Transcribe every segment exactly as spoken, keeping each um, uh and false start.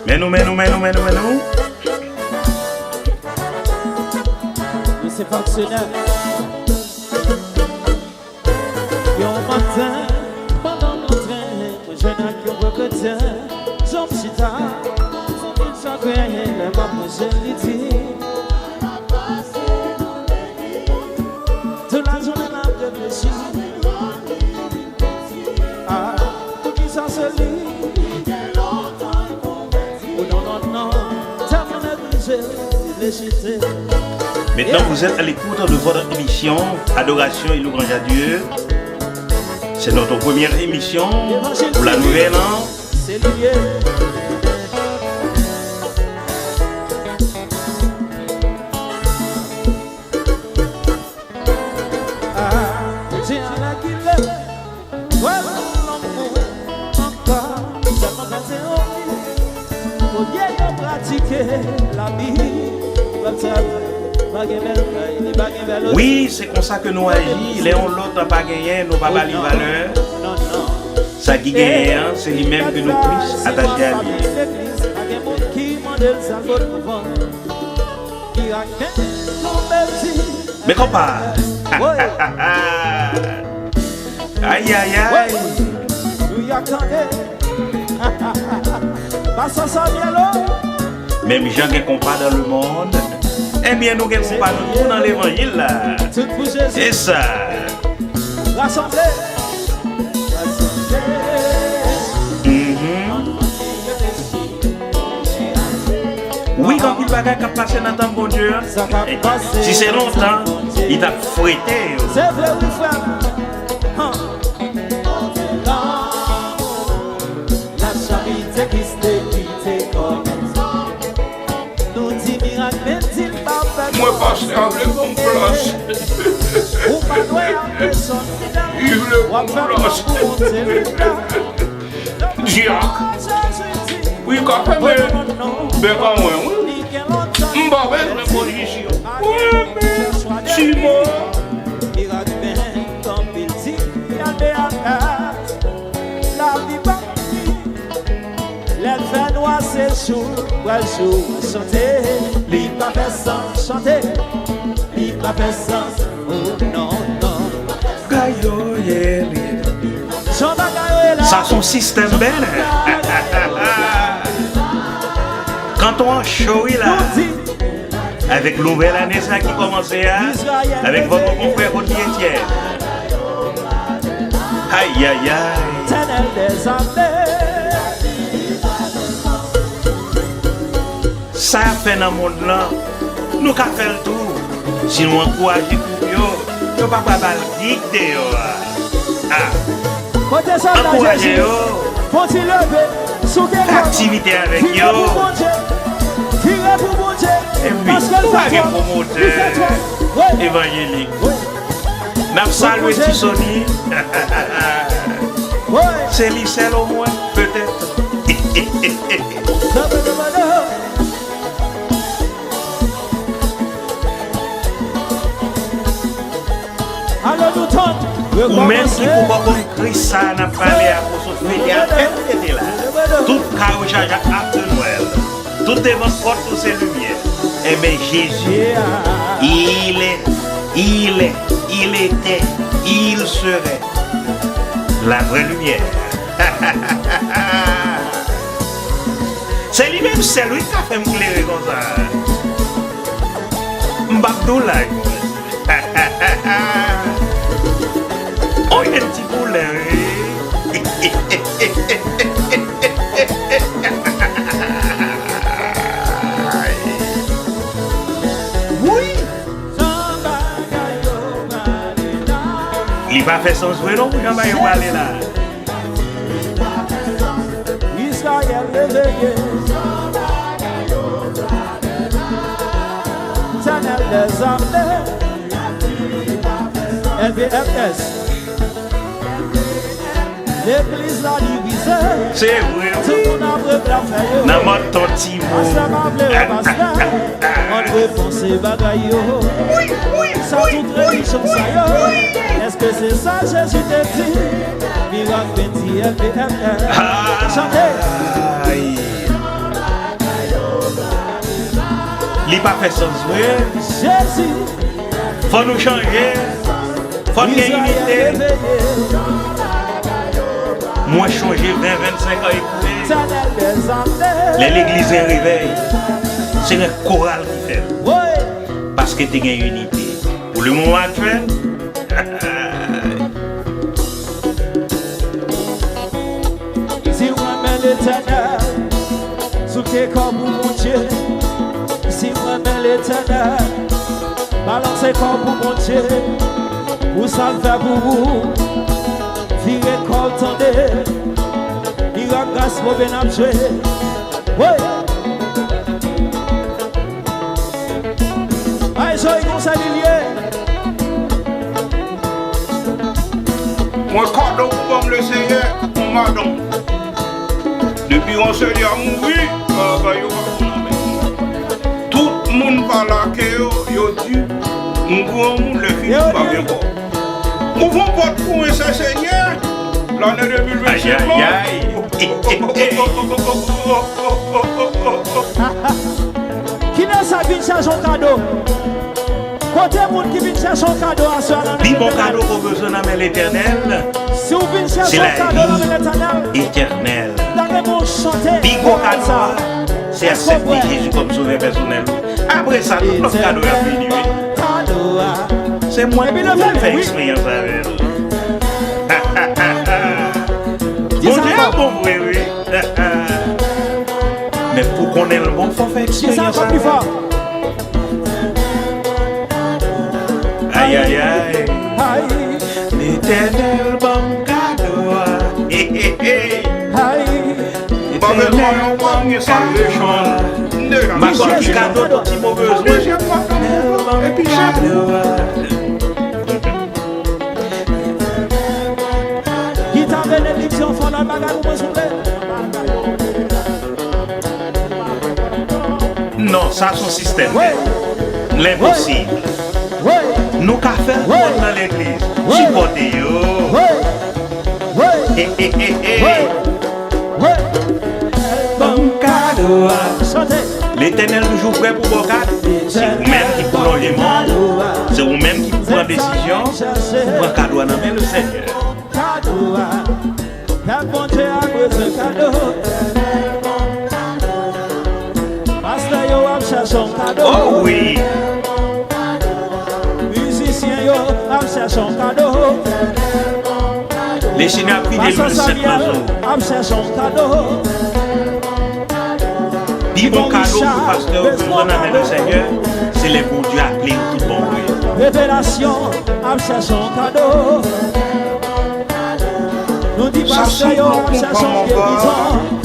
Men nou, men nou, men nou, men nou, men nou. Misye fonksyonè. Yon maten, pandan m nan tren, mwen jwenn ak yon vrè kretyen. Jan m chita, m santi l chagren, lè m ap manje, li di. Tout lajounen l ap reflechi. Ah, poukisa se li? Oh non, non, non, tèlman neglije, li vle chite. Maintenant, vous êtes à l'écoute de votre émission Adoration et louange à Dieu. C'est notre première émission pour la nouvelle, hein. Se li ye. Ah, Bondye alèkile, wè lanmou ankò, sèlman fè teori. Olye yo pratike Labib, w ap travay, pa gen bèl kay, li pa gen bèl oto. Wi, se konsa ke nou aji, lè yon lòt pa genyen, nou pa ba li valè. Non, non. Sa ki genyen an, se li menm ke nou plis atache a li. Pa gen moun ki mande l sa l pot pou vann. Men konpa. Ay, ay, ay. Menm jan gen konpa dans le monde, ebyen, nou gen konpa nou tou nan levanjil la. E sa. Rasanble. Mhm. Wi, gen anpil bagay k ap pase nan tanp Bondye an. Si se lontan, li t ap frete yo. Se vre, wi, frè m. Han. La charité Christ te kite kò. Nou di mirak, men di l pa fè. Mwen pastè a vle ban m plas. Ou pa dwe ap desann. Li vle ban m plas. Dyak. Wi, ka fèmen bèk an mwen, wi. M pa bezwen pozisyon. Wi, men ti mo. Mirak, men anpil di, gade a tè. Lavi pa fini. Lè l fè nwa se jou, pral jou, chante. Li pa fè san chante, li pa fè san, oh non, non. Gayo ye li. Jan bagay yo ye la. Sa se yon sistèm bèl. Kanton an cho wi la. Nou di, avèk nouvèl ane sa ki kòmanse a, avèk votre confrère Rodney Etienne. Ay, ay, ay. Sa y ap fè nan mond lan, nou ka fè l tou. Si nou ankouraje gwoup yo, yo pa pral ba l gig deyò a. A. Ankouraje yo. Fè aktivite avèk yo. Epi, nou pa gen pwomotè evanjelik. N ap salye Ti Sony. Se li sèl omwen, petèt. Ou menm ki poko konn Kris sa a n ap pale a, pou sot fete a, fèt fete la. Tout kay ou chaje ak Pè Nwèl. Tout devan pòt ou se limyè. Enben, Jezi, il est, il est, il était, il serait la vraie lumière. Se li menm sèl wi k ka fè m klere konsa. M p ap di w laj mwen. On jèn ti poulè wi. Wi. Li pa fè sans vre non pou jan bagay yo pale la. Izrayèl reveye. Letènèl dèzame. L V F S. Legliz la divize. Se vre wi. Tout moun ap regle afè yo. Nan mòd ton ti mo. Pastè pa vle wè pastè. Ann repanse bagay yo. Sa tout relijyon sa yo. Èske Se sa Jezi te di, mirak beni M P M L. Ah, chante. Ay. Li pa fè sans vre. Jezi. Fò nou chanje. Fò n gen inite. Mwen chonje ven, vennsenk an epi lè legliz gen revèy, se nèg koral ki fè l. Paske te gen inite. Pou le moman aktyèl, si w renmen Letènèl, soulye kò w pou Bondye. Si w renmen Letènèl, balanse kò w pou Bondye. Pou sa l fè pou ou, vire kò w tande. Mirak gras move n ap jwe. Woy! Ay, Joy, konsa li ye. Mwen kado pou ban m Lesenyè, yon madanm. Depi yon seli a mouri, bagay yo pa bon nan men. Tout moun pale ak yo, yo di, m granmoun, lè fini m pa gen kò. Ouvri yon pòt pou mwen, Senyè, lane de mil vennsenk lan. Ayayay. Kilès sa k vin chèche yon kado? Kote moun ki vin chèche yon kado aswè a nan men Letènèl? Pi bon kado ke w bezwen nan men Letènèl, si w vin chèche yon kado nan men Letènèl, etènèl. Pi gwo kado a, se aksepte Jezi kòm sovè pèsonèl ou. Apre sa, tout lòt kado yo ap vini, wi. Se mwen ki fè eksperyans avè l. Bondye a bon vre, wi. Men pou konnen l bon, fò fè eksperyans avè l. Ayayay. Letènèl ban m kado a. Hey, hey, hey. M pa bezwen yon panye salvation. M deja salve. Kado tout ti mo bezwen. Epi chak jou. Gita benediksyon, fò lòt bagay pou mwen, souple. Non, sa se yon sistèm. Lenposib. Nou ka fè l konn nan legliz. Sipòte yo. Hey, hey, hey, hey. Ban m kado a. Letènèl toujou prè pou ba w kado. Se ou menm ki pou lonje men w. Se ou menm ki pou pran desizyon pou pran kado a nan men Lesenyè. Kado a. Pèp Bondye a bezwen kado. Pastè yo ap chèche yon kado. Oh wi. Mizisyen yo ap chèche yon kado. Lesenyè ap vide lwil sent nan zo w. Ap chèche yon kado. Pi bon kado pou pastè yo bezwen nan men Lesenyè, se lè Bondye aple yo tout bon vre. Revelasyon ap chèche yon kado. Nou di pastè yo ap chèche yon gerizon.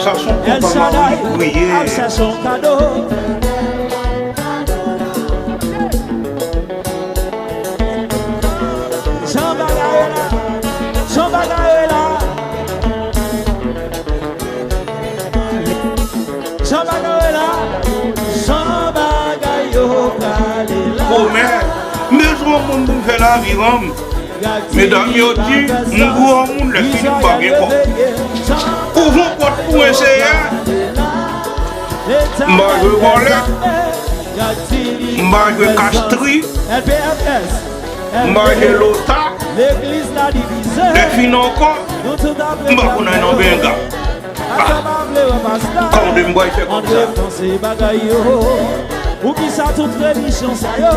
Sa se yon konpa Mari Priyè. El Shaddai ap chèche yon kado. Jan bagay yo la, jan bagay yo la, jan bagay yo la, jan bagay yo prale la. Komè, m bezwen yon moun pou m fè lavi an m. Medam yo di, m granmoun lè fini m pa gen kò. Ouvri yon pòt pou mwen, Senyè. M pa jwe bòlèt. M pa jwe kastri. M pa jwe lota. Lè fin ankò, m pa konn al nan benga. Ah, kòm de m bway fè kòb sa. Poukisa tout relijyon sa yo?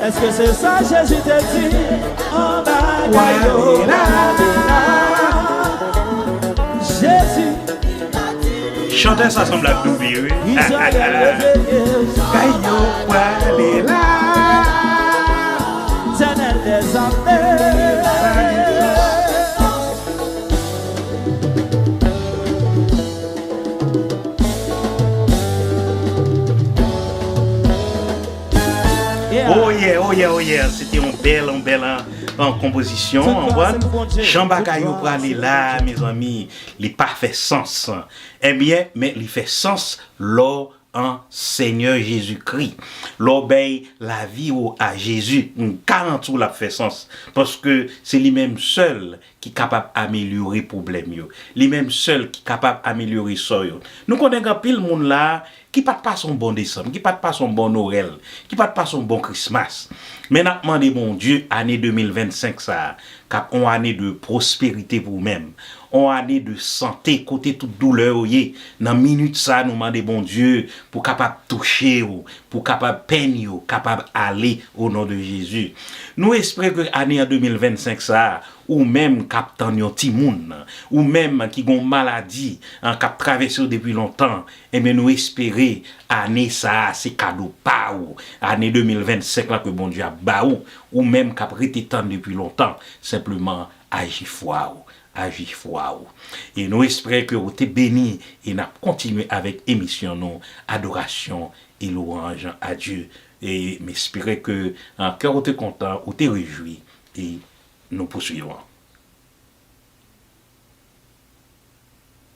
Èske se sa Jezi te di? An bagay yo la, Jezi. Chantè sa sanble ak Douby, wi. Izrayèl reveye. Bagay yo prale la. Letènèl dèzame. Oh yeah, oh yeah, oh yeah. Se te yon bèl, yon bèl, an, an konpozisyon, an konpòz. Jan bagay yo prale la, mezanmi, li pa fè sans. Ebyen, men li fè sans lè w an Senyè Jezikri. Lè w bay lavi w a Jezi, m garanti w l ap fè sans. Paske se li menm sèl ki kapab amelyore pwoblèm yo. Li menm sèl ki kapab amelyore sò yo. Nou konnen gen anpil moun la ki pa t pase yon bon desanm, ki pa t pase yon bon Nwèl, ki pa t pase yon bon Krismas. Men n ap mande Bondye ane de mil vennsenk sa a, k ap yon ane de pwosperite pou ou menm, yon ane de sante kote tout doulè yo ye. Nan minit sa a, nou mande Bondye pou kapab touche w, pou kapab penn yo kapab ale o non de Jezi. Nou espere ke ane an de mil vennsenk sa a, ou menm k ap tann yon timoun, ou menm ki gen yon maladi, an, k ap travèse w depi lontan, ebyen nou espere ane sa a se kado pa ou, ane de mil vennsenk la ke Bondye ap ba ou, ou menm k ap rete tann depi lontan, senpleman aji fwa ou, aji fwa ou. E nou espere ke ou te beni e n ap kontinye avèk emisyon nou, Adorasyon e Lwanj a Dye. E m espere ke, an, kè ou te kontan, ou te rejwi, e nou pouswiv an.